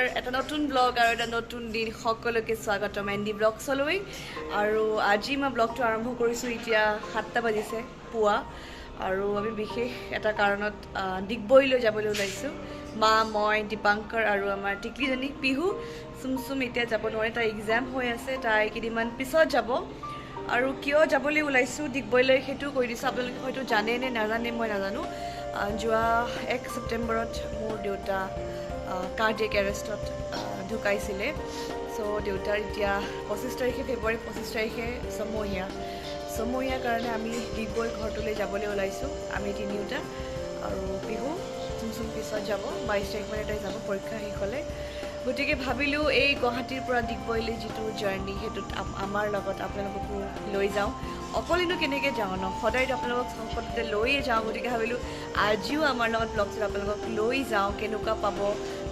নমস্কাৰ, এটা নতুন ব্লগ আৰু এটা নতুন দিন সকলোকে স্বাগতম এন ডি ব্লগছলৈ। আৰু আজি মই ব্লগটো আৰম্ভ কৰিছোঁ, এতিয়া 7টা বাজিছে পুৱা আৰু আমি বিশেষ এটা কাৰণত ডিগবৈলৈ যাবলৈ ওলাইছোঁ। মা, মই, দীপাংকৰ আৰু আমাৰ টিকলিজনী পিহু। চুম চুম এতিয়া যাব নোৱাৰে, তাইৰ এক্সাম হৈ আছে, তাই কেইদিনমান পিছত যাব। আৰু কিয় যাবলৈ ওলাইছোঁ ডিগবৈলৈ সেইটো কৈ দিছোঁ। আপোনালোকে হয়তো জানে নে নাজানে মই নাজানো। যোৱা 1 ছেপ্টেম্বৰত মোৰ দেউতা কাৰ্ডিয়েক এৰেষ্টত ঢুকাইছিলে। চ' দেউতাৰ এতিয়া 25 তাৰিখে, ফেব্ৰুৱাৰী 25 তাৰিখে ছমহীয়া। ছমহীয়াৰ কাৰণে আমি ডিগবৈ ঘৰটোলৈ যাবলৈ ওলাইছোঁ, আমি তিনিওটা আৰু পিহু। চুম চুম পিছত যাব, 22 তাৰিখ মানে তাই যাব পৰীক্ষা শেষ হ'লে। গতিকে ভাবিলোঁ এই গুৱাহাটীৰ পৰা ডিগবৈলৈ যিটো জাৰ্ণি, সেইটোত আমাৰ লগত আপোনালোককো লৈ যাওঁ। অকলেনো কেনেকৈ যাওঁ ন, সদায়তো আপোনালোকক সকলোতে লৈয়ে যাওঁ। গতিকে ভাবিলোঁ আজিও আমাৰ লগত ব্লগটোত আপোনালোকক লৈ যাওঁ। কেনেকুৱা পাব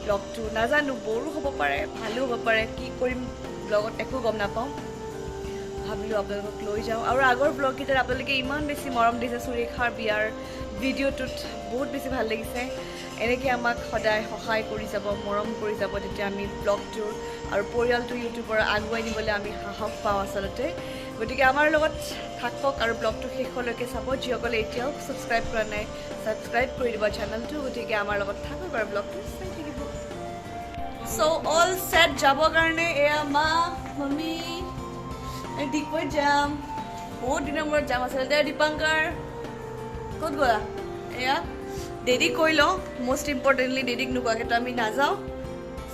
ব্লগটো নাজানো, বৰো হ'ব পাৰে, ভালো হ'ব পাৰে, কি কৰিম ব্লগত একো গম নাপাওঁ। ভাবিলোঁ আপোনালোকক লৈ যাওঁ। আৰু আগৰ ব্লগকেইটাত আপোনালোকে ইমান বেছি মৰম দিছে, সুৰেখাৰ বিয়াৰ ভিডিঅ'টোত বহুত বেছি ভাল লাগিছে। এনেকৈ আমাক সদায় সহায় কৰি যাব, মৰম কৰি যাব, তেতিয়া আমি ব্লগটো আৰু পৰিয়ালটো ইউটিউবৰ আগুৱাই নিবলৈ আমি সাহস পাওঁ আচলতে। গতিকে আমাৰ লগত থাকক আৰু ব্লগটো শেষলৈকে চাব। যিসকলে এতিয়াও ছাবস্ক্ৰাইব কৰা নাই, ছাবস্ক্ৰাইব কৰি দিব চেনেলটো। গতিকে আমাৰ লগত থাকক আৰু ব্লগটো চাই থাকিব। চ' অল ছেট যাবৰ কাৰণে। এয়া মা, মামী, ডিগবৈত যাম। বহুত দিনৰ মূৰত যাম আচলতে। দীপাংকৰ ক'ত গ'লা? এয়া ডেডিক কৈ লওঁ, মষ্ট ইম্পৰ্টেণ্টলি ডেডিক নোকোৱাকেতো আমি নাযাওঁ।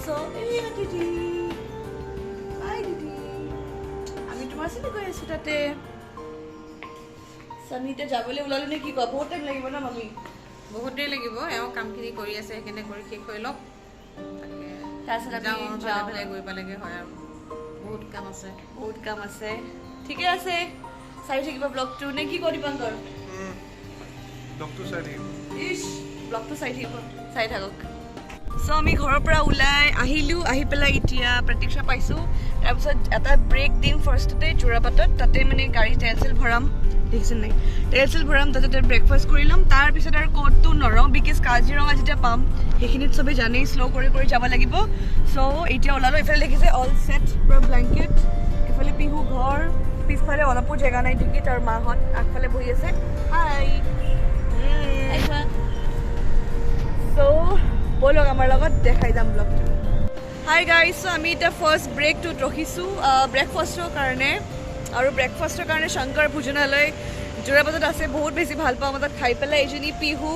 চ' এয়া দিদি, হাই দিদি, আমি তোমাৰ ওচৰলৈ গৈ আছোঁ তাতে। চ' আমি এতিয়া যাবলৈ ওলালো নে কি কোৱা? বহুত টাইম লাগিব ন মামী? বহুত দেৰি লাগিব। এওঁ কামখিনি কৰি আছে, সেইকাৰণে কৰি শেষ হৈ লওক তাকে। তাৰপিছত আমি যাওঁ আৰু। যাওঁ। ভালে ভালে গৈ পালেগে হয় আৰু বহুত কাম আছে। বহুত কাম আছে। ঠিকে আছে, চাই থাকিব ব্লগটো নে কি কওঁ দীপাংকৰ? ব্লগটো চাই থাকিব। ইছ, ব্লগটো চাই থাকিব, চাই থাকক। চ' আমি ঘৰৰ পৰা ওলাই আহিলোঁ, আহি পেলাই এতিয়া প্ৰতীক্ষা পাইছোঁ। তাৰপিছত এটা ব্ৰেক দিম ফাৰ্ষ্টতে যোৰাবাটত। তাতে মানে গাড়ী তেল চেল ভৰাম, দেখিছে নাই, তেল চেল ভৰাম, তাতে ব্ৰেকফাষ্ট কৰি ল'ম। তাৰপিছত আৰু ক'তো নৰওঁ, because Kaziranga যেতিয়া পাম সেইখিনিত চবেই জানেই শ্ল' কৰি কৰি যাব লাগিব। চ' এতিয়া ওলালোঁ। এইফালে দেখিছে অল ছেট, পূৰা ব্লেংকেট। এইফালে পিহু ঘৰ, পিছফালে অলপো জেগা নাই টিকিট আৰু মাহঁত আগফালে বহি আছে। হাই। চ' ব'লক আমাৰ লগত, দেখাই যাম ব্লগটো। হাই গাইজ, চ' আমি এতিয়া ফাৰ্ষ্ট ব্ৰেকটোত ৰখিছোঁ ব্ৰেকফাষ্টৰ কাৰণে। আৰু ব্ৰেকফাষ্টৰ কাৰণে শংকৰ ভোজনালয় যোৰাবাটত আছে, বহুত বেছি ভাল পাওঁ মই তাত খাই পেলাই। এইজনী পিহু।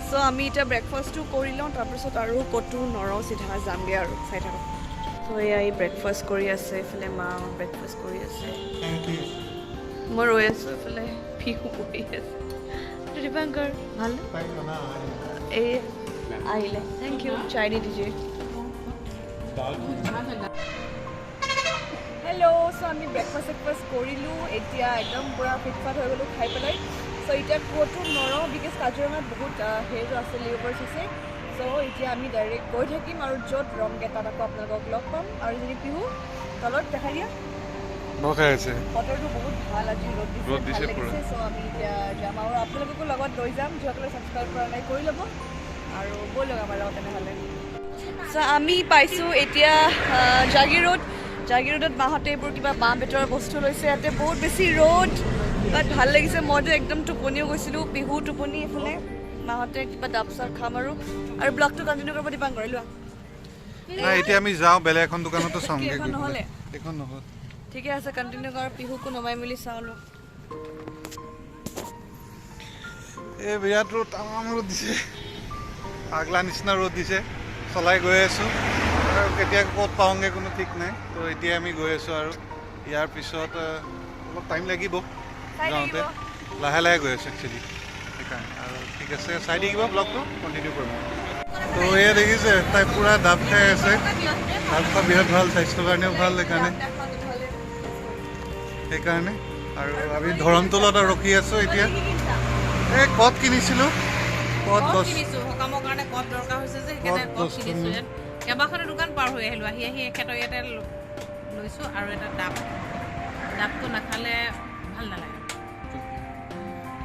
চ' আমি এতিয়া ব্ৰেকফাষ্টটো কৰি লওঁ, তাৰপিছত আৰু ক'তো নৰওঁ, চিধা যামগৈ আৰু চাই থাকক। চ' এয়া এই ব্ৰেকফাষ্ট কৰি আছে, এইফালে মা ব্ৰেকফাষ্ট কৰি আছে, মই ৰৈ আছোঁ, এইফালে পিহু বহি আছে। দীপাংকৰ ভাল এই আহিলে। Thank you, চাই দি দিজে। হেল্ল', চ' আমি ব্ৰেকফাষ্ট চেকফাষ্ট কৰিলোঁ, এতিয়া একদম পূৰা ফিটফাট হৈ গ'লোঁ খাই পেলাই। চ' এতিয়া ক'তো নৰওঁ, because কাজিৰঙাত বহুত হেৰিটো আছে, লিঅ'পাৰ্ডছ আছে। চ' এতিয়া আমি ডাইৰেক্ট গৈ থাকিম আৰু য'ত ৰমগৈ তাত আকৌ আপোনালোকক লগ পাম। আৰু যদি পিহু তলত দেখাই দিয়া। বৰ খাই আছে। বতৰটো বহুত ভাল আজি, ৰ'দ দিছে। ৰ'দ দিছে ভাল পুৰা। লাগিছে। চ' আমি এতিয়া যাম আৰু আপোনালোককো লগত লৈ যাম। যিসকলে ছাবস্ক্ৰাইব কৰা নাই কৰি ল'ব আৰু ব'লক আমাৰ লগত তেনেহ'লে। চ' আমি পাইছোঁ এতিয়া জাগিৰোড। জাগিৰোডত মাহঁতে এইবোৰ কিবা বাঁহ বেতৰ বস্তু লৈছে। ইয়াতে বহুত বেছি ৰ'দ, বাট ভাল লাগিছে। মইতো একদম টোপনিও গৈছিলোঁ, পিহু টোপনি। এইফালে মাহঁতে কিবা ডাব চাব খাম আৰু আৰু ব্লগটো কণ্টিনিউ কৰিব দীপাংকৰ, লোৱা। নাই, এতিয়া আমি যাওঁ বেলেগ এখন দোকানতো চাওঁগে। এখন গৈ পেলাই। নহ'লে? এইখন নহ'ল। ঠিকে আছে, কণ্টিনিউ কৰ। পিহুকো নমাই মেলি চাওঁ লো। এই বিৰাট ৰ'দ, তামাম ৰ'দ দিছে, পাগলা নিচিনা ৰ'দ দিছে। চলাই গৈ আছোঁ আৰু কেতিয়া ক'ত পাওঁগৈ কোনো ঠিক নাই। তো এতিয়া আমি গৈ আছোঁ আৰু ইয়াৰ পিছত অলপ টাইম লাগিব চাই যাওঁতে। থাকিব। লাহে লাহে গৈ আছোঁ একচুৱেলি সেইকাৰণে। আৰু ঠিক আছে, চাই থাকিব ব্লগটো, কণ্টিনিউ কৰিম। তো এয়া দেখিছে, তাই পূৰা ডাব খাই আছে। ডাব খোৱা বিৰাট ভাল, স্বাস্থ্যৰ কাৰণেও ভাল, সেইকাৰণে আৰু আমি ধৰমটোলত ৰখি আছোঁ এতিয়া। এই কত কিনিছিলোঁ, কত কদ গছ কিনিছো, সকামৰ কাৰণে কদ দৰকাৰ হৈছে যে, সেইকাৰণে কদ কদ গছ কিনিছো। ইয়াত কেইবাখনো দোকান পাৰ হৈ আহিলো, আহি আহি এখেতৰ ইয়াতে লৈছো। আৰু এটা ডাব, ডাবটো নাখালে ভাল নালাগে।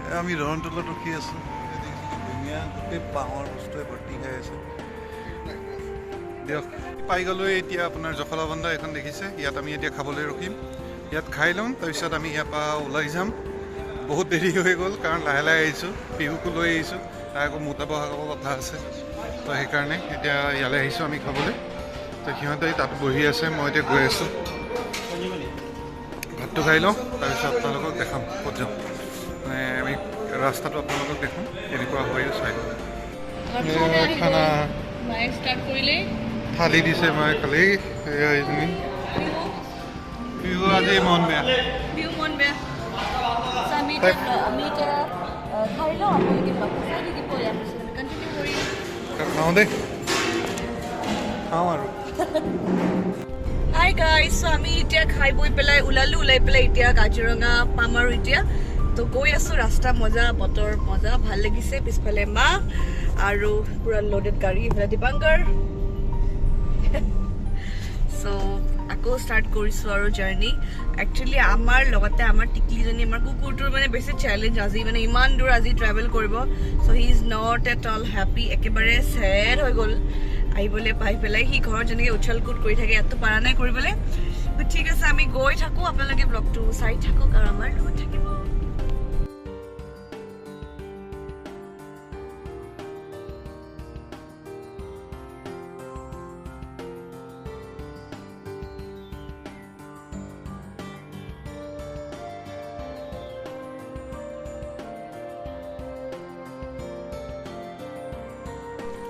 এই আমি ধৰমটোলত ৰখি আছোঁ। এই দেখিছোঁ কি ধুনীয়া, গোটেই বাঁহৰ বস্তুৱে ভৰ্তি হৈ আছে। দিয়ক, পাই গ'লোঁ এতিয়া আপোনাৰ জখলাবন্ধা এখন দেখিছে। ইয়াত আমি এতিয়া খাবলৈ ৰখিম, ইয়াত খাই ল'ম, তাৰপিছত আমি ইয়াৰ পৰা ওলাই যাম। বহুত দেৰি হৈ গ'ল কাৰণ লাহে লাহে আহিছোঁ, পিহুকো লৈ আহিছোঁ, তাৰ আকৌ মোতাব হাগাব কথা আছে, তো সেইকাৰণে এতিয়া ইয়ালৈ আহিছোঁ আমি খাবলৈ। তো সিহঁতে তাত বহি আছে, মই এতিয়া গৈ আছোঁ। ভাতটো খাই লওঁ, তাৰপিছত আপোনালোকক দেখাম ক'ত যাওঁ, মানে আমি ৰাস্তাটো আপোনালোকক দেখাম কেনেকুৱা হয় চাই লওঁ। খানা মায়ে ষ্টাৰ্ট কৰিলেই থালি দিছে মায়ে খালি। এয়া এইজনী বিহু আজি মন বেয়া, বিহু মন বেয়া। আমি এতিয়া খাই লওঁ, আপোনালোকে ব্লগটো চাই থাকিব, ইয়াৰ পিছত আমি কণ্টিনিউ কৰিম। খাওঁ দেই, খাওঁ আৰু। হাই গাইজ, চ' আমি এতিয়া খাই বৈ পেলাই ওলালোঁ, ওলাই পেলাই এতিয়া কাজিৰঙা পাম আৰু এতিয়া তো গৈ আছোঁ। ৰাস্তা মজা, বতৰ মজা, ভাল লাগিছে। পিছফালে মা আৰু পূৰা লোডেড গাড়ী, এইফালে দীপাংকৰ। চ' আকৌ ষ্টাৰ্ট কৰিছোঁ আৰু জাৰ্ণি। একচুৱেলি আমাৰ লগতে আমাৰ টিকলিজনী, আমাৰ কুকুৰটোৰ মানে বেছি চেলেঞ্জ আজি, মানে ইমান দূৰ আজি ট্ৰেভেল কৰিব। So he is not at all happy, একেবাৰে চেড হৈ গ'ল আহিবলৈ পাই পেলাই। সি ঘৰত যেনেকৈ উছল কুট কৰি থাকে, ইয়াততো পৰা নাই কৰিবলৈ। ঠিক আছে, আমি গৈ থাকোঁ, আপোনালোকে ব্লগটো চাই থাকক আৰু আমাৰ লগত থাকিব।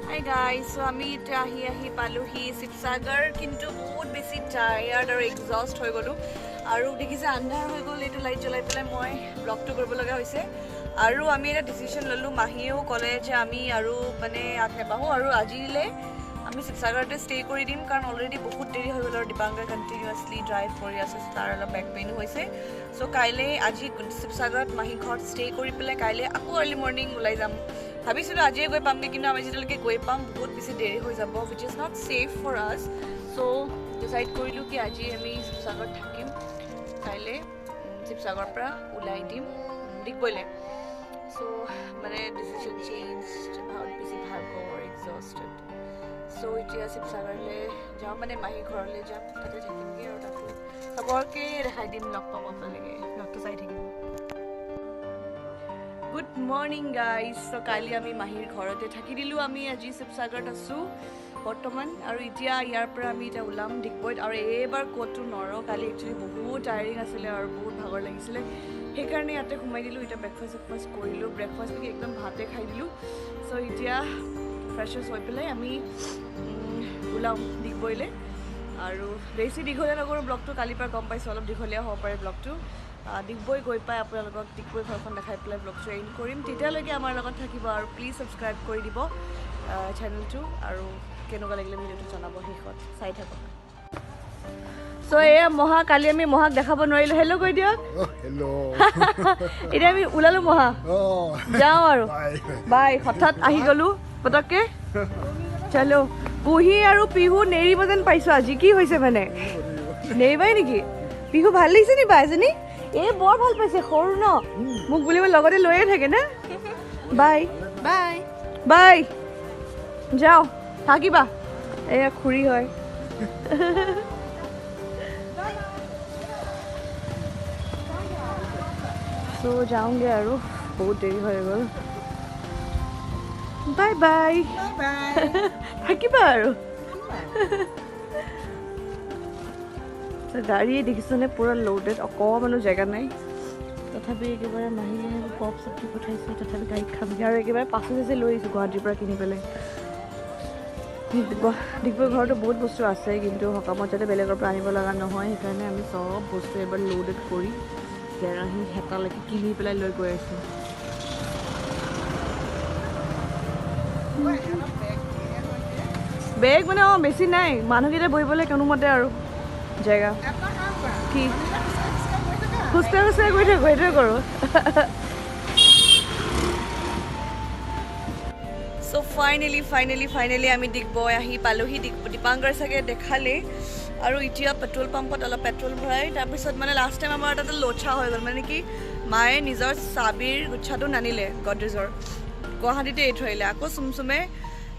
হাই গাইজ, চ' আমি এতিয়া আহি আহি পালোহি শিৱসাগৰ, কিন্তু বহুত বেছি টায়াৰ্ড আৰু এক্সজষ্ট হৈ গ'লোঁ। আৰু দেখিছে আন্ধাৰ হৈ গ'ল, এইটো লাইট জ্বলাই পেলাই মই ব্লগটো কৰিব লগা হৈছে। আৰু আমি এটা ডিচিশ্যন ল'লোঁ, মাহীয়েও ক'লে যে আমি আৰু মানে আগ নাবাঢ়োঁ আৰু আজিলৈ আমি শিৱসাগৰতে ষ্টে' কৰি দিম, কাৰণ অলৰেডি বহুত দেৰি হৈ গ'ল আৰু দীপাংকৰ কণ্টিনিউৱাছলি ড্ৰাইভ কৰি আছে, তাৰ অলপ বেক পেইনো হৈছে। চ' কাইলৈ আজি শিৱসাগৰত মাহী ঘৰত ষ্টে' কৰি পেলাই কাইলৈ আকৌ আৰ্লি মৰ্ণিং ওলাই যাম। ভাবিছিলোঁ আজিয়ে গৈ পামগৈ, কিন্তু আমি যেতিয়ালৈকে গৈ পাম বহুত বেছি দেৰি হৈ যাব, which is not safe for us. So decide কৰিলোঁ কি আজি আমি শিৱসাগৰত থাকিম, কাইলৈ শিৱসাগৰৰ পৰা ওলাই দিম ডিগবৈলৈ। চ' মানে ডিচিশ্যন চেঞ্জ, বহুত বেছি ভাগৰ, এক্সজষ্টেড। চ' এতিয়া শিৱসাগৰলৈ যাওঁ, মানে মাহী ঘৰলৈ যাম, তাতে থাকিমগৈ আৰু তাতো চবকে দেখাই দিম, লগ পাম আপোনালোকে, ব্লগটো চাই থাকিব। Good morning guys, চ' কালি আমি মাহীৰ ঘৰতে থাকি দিলোঁ, আমি আজি শিৱসাগৰত আছোঁ বৰ্তমান। আৰু এতিয়া ইয়াৰ পৰা আমি এতিয়া ওলাম ডিগবৈত। আৰু এইবাৰ ক'তো নৰওঁ, কালি একচুৱেলি বহুত টায়াৰিং আছিলে আৰু বহুত ভাগৰ লাগিছিলে, সেইকাৰণে ইয়াতে সোমাই দিলোঁ। এতিয়া ব্ৰেকফাষ্ট চেকফাষ্ট কৰিলোঁ, ব্ৰেকফাষ্ট নেকি একদম ভাতে খাই দিলোঁ। চ' এতিয়া ফ্ৰেছ হৈ পেলাই আমি ওলাম ডিগবৈলৈ। আৰু বেছি দীঘলীয়া নকৰোঁ ব্লগটো, কালিৰ পৰা গম পাইছোঁ অলপ দীঘলীয়া হ'ব পাৰে ব্লগটো। ডিগবৈ গৈ পাই আপোনালোকক ডিগবৈ ঘৰখন দেখাই পেলাই ব্লগটো এণ্ড কৰিম। তেতিয়ালৈকে আমাৰ লগত থাকিব আৰু প্লিজ ছাবস্ক্ৰাইব কৰি দিব চেনেলটো, আৰু কেনেকুৱা লাগিলে ভিডিঅ'টো জনাব শেষত, চাই থাকক। চ' এয়া মহা, কালি আমি মহাক দেখাব নোৱাৰিলোঁ, হেল্ল' কৈ দিয়ক। হেল্ল'। এতিয়া আমি ওলালোঁ মহা, যাওঁ আৰু বাই। হঠাৎ আহি গ'লোঁ পটককৈ। চলো, কুহি আৰু পিহু নেৰিব যেন পাইছোঁ আজি, কি হৈছে মানে নেৰিবাই নেকি? পিহু ভাল লাগিছে নি বা এজনী? এই বৰ ভাল পাইছে, সৰু ন, মোক বুলিব লগতে লৈয়ে থাকে না। বাই বাই বাই, যাওঁ, থাকিবা। এয়া খুৰী হয়। চ' যাওঁগৈ আৰু, বহুত দেৰি হৈ গ'ল। বাই বাই, থাকিবা আৰু। গাড়ীয়ে দেখিছনে পূৰা লোডেড, অকণমানো জেগা নাই। তথাপি একেবাৰে মাহীয়ে পপ চব্জি পঠাইছে, তথাপি গাড়ীত খামগৈ। আৰু একেবাৰে পাছে চাছে লৈ আহিছোঁ গুৱাহাটীৰ পৰা কিনি পেলাই। ডিগবৈ ঘৰতো বহুত বস্তু আছে, কিন্তু সকামত যাতে বেলেগৰ পৰা আনিব লগা নহয়, সেইকাৰণে আমি চব বস্তু এবাৰ লোডেড কৰি কেৰাহী হেতালৈকে কিনি পেলাই লৈ গৈ আছোঁ। বেগ মানে অঁ বেছি নাই, মানুহকেইটা বহিবলৈ কোনোমতে আৰু জেগা। কি খোজকাঢ়ি খোজকাঢ়ি গৈ থাকোঁ, সেইটোৱে কৰোঁ। চ' ফাইনেলি ফাইনেলি ফাইনেলি আমি ডিগবৈ আহি পালোহি। দীপাংকৰ চাগে দেখালেই। আৰু এতিয়া পেট্ৰল পাম্পত অলপ পেট্ৰল ভৰাই তাৰপিছত মানে লাষ্ট টাইম আমাৰ তাতে লোচা হৈ গ'ল, মানে কি মায়ে নিজৰ চাবিৰ গুচ্ছাটো নানিলে গডৰেজৰ, গুৱাহাটীতে এৰি থৈ আহিলে। আকৌ চুমচুমে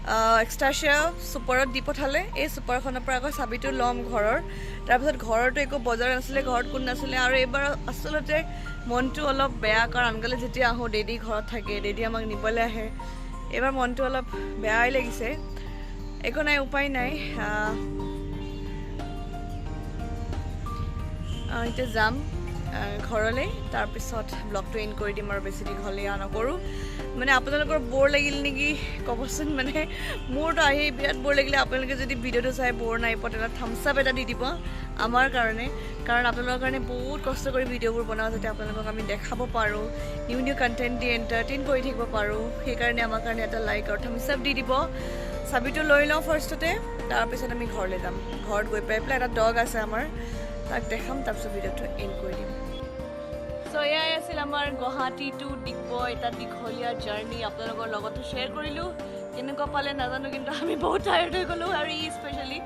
এক্সট্ৰাচিয়া ছুপাৰত দি পঠালে। এই ছুপাৰখনৰ পৰা আকৌ চাবিটো ল'ম ঘৰৰ। তাৰপিছত ঘৰতো একো বজাৰ নাছিলে, ঘৰত কোন নাছিলে। আৰু এইবাৰ আচলতে মনটো অলপ বেয়া, কাৰণ আনকালে যেতিয়া আহোঁ ডেডি ঘৰত থাকে, ডেডি আমাক নিবলৈ আহে। এইবাৰ মনটো অলপ বেয়াই লাগিছে। একো নাই, উপায় নাই। এতিয়া যাম ঘৰলৈ, তাৰপিছত ব্লগটো এণ্ড কৰি দিম আৰু বেছি দীঘলীয়া নকৰোঁ। মানে আপোনালোকৰ ব'ৰ লাগিল নেকি ক'বচোন? মানে মোৰতো আহি বিৰাট ব'ৰ লাগিলে। আপোনালোকে যদি ভিডিঅ'টো চাই ব'ৰ নাই পোৱা, তেনেহ'লে থামছ আপ এটা দি দিব আমাৰ কাৰণে, কাৰণ আপোনালোকৰ কাৰণে বহুত কষ্ট কৰি ভিডিঅ'বোৰ বনাওঁ, যাতে আপোনালোকক আমি দেখাব পাৰোঁ, নিউ নিউ কণ্টেণ্ট দি এণ্টাৰটেইন কৰি থাকিব পাৰোঁ। সেইকাৰণে আমাৰ কাৰণে এটা লাইক আৰু থামছ আপ দি দিব। চাবিটো লৈ লওঁ ফাৰ্ষ্টতে, তাৰপিছত আমি ঘৰলৈ যাম। ঘৰত গৈ পাই পেলাই এটা ডগ আছে আমাৰ, তাক দেখাম, তাৰপিছত ভিডিঅ'টো এণ্ড কৰি দিম। চ' এয়াই আছিল আমাৰ গুৱাহাটী টু ডিগবৈ এটা দীঘলীয়া জাৰ্ণি, আপোনালোকৰ লগতো শ্বেয়াৰ কৰিলোঁ। কেনেকুৱা পালে নাজানো, কিন্তু আমি বহুত টায়াৰ্ড হৈ গ'লোঁ আৰু ই স্পেচিয়েলি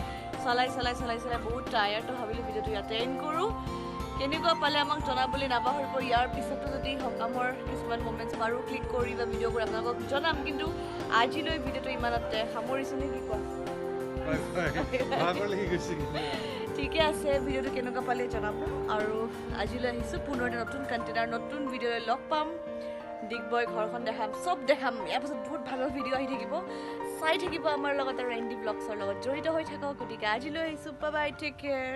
চলাই চলাই চলাই চলাই বহুত টায়াৰ্ড। তো ভাবিলোঁ ভিডিঅ'টো ইয়াতে এণ্ড কৰোঁ। কেনেকুৱা পালে আমাক জনাবলৈ নাপাহৰিব। ইয়াৰ পিছতো যদি সকামৰ কিছুমান মমেণ্টছ পাৰোঁ ক্লিক কৰি বা ভিডিঅ' কৰি আপোনালোকক জনাম, কিন্তু আজিলৈ ভিডিঅ'টো ইমানতে সামৰিছোঁ নে কি কোৱা? ভাগৰ লাগি গৈছে। ঠিকে আছে, ভিডিঅ'টো কেনেকুৱা পালে জনাব। আৰু আজিলৈ আহিছোঁ, পুনৰ এটা নতুন কণ্টেণ্ট আৰু নতুন ভিডিঅ'লৈ লগ পাম। ডিগবৈ ঘৰখন দেখাম, চব দেখাম। ইয়াৰ পাছত বহুত ভাল ভাল ভিডিঅ' আহি থাকিব, চাই থাকিব আমাৰ লগত আৰু এন ডি ব্লগছৰ লগত জড়িত হৈ থাকক। গতিকে আজিলৈ আহিছোঁ, বাই বাই, টেক কেয়াৰ।